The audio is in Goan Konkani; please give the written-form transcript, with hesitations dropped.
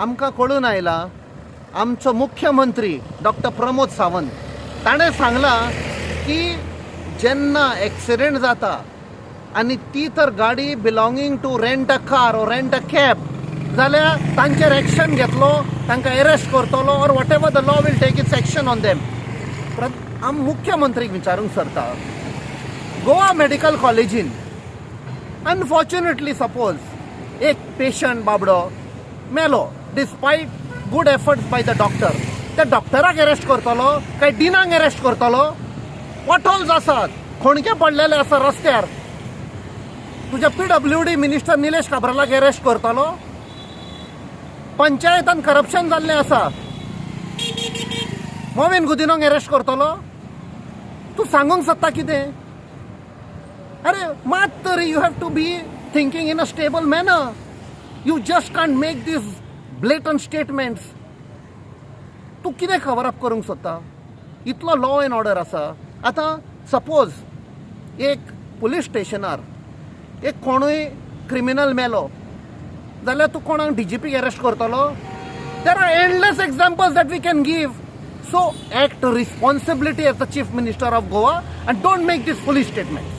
आमकां कळून आयलां, आमचो मुख्यमंत्री डॉक्टर प्रमोद सावंत ताणें सांगलां की जेन्ना एक्सिडेंट जाता आनी ती तर गाडी belonging to rent a car or rent a cab जाल्यार तांचेर एक्शन घेतलो, तांकां एरेस्ट करतलो or whatever the law will take its action on them. आम मुख्यमंत्रीक विचारूंक सरता, गोवा मेडिकल कॉलेजीन अनफॉर्च्युनेटली सपोज एक पेशंट बाबडो मेलो despite good efforts by the doctor, त्या डॉक्टराक अरेस्ट करतलो काय डिनाक अरेस्ट करतलो? पॉटहोल्स आसात, खणके पडलेले आसा रस्त्यार, तुज्या पीडब्ल्यूडी मिनिस्टर निलेश काब्रालाक अरेस्ट करतलो? पंचायतान करप्शन जाल्लें आसा, मॉवीन गुदिनोक अरेस्ट करतलो? तूं सांगूंक सोदता कितें? अरे, मात तरी you have to be thinking in a stable manner. You just can't make these blatant statements. तूं कितें कवर अप करूंक सोदता? इतलो लॉ एंड ऑर्डर आसा. आतां सपोज एक पुलीस स्टेशनार एक कोणूय क्रिमिनल मेलो जाल्यार तूं कोणाक डीजीपीक अरेस्ट करतलो? There are endless examples that we can give. So act responsibility as the Chief Minister of Goa and don't make this foolish statements.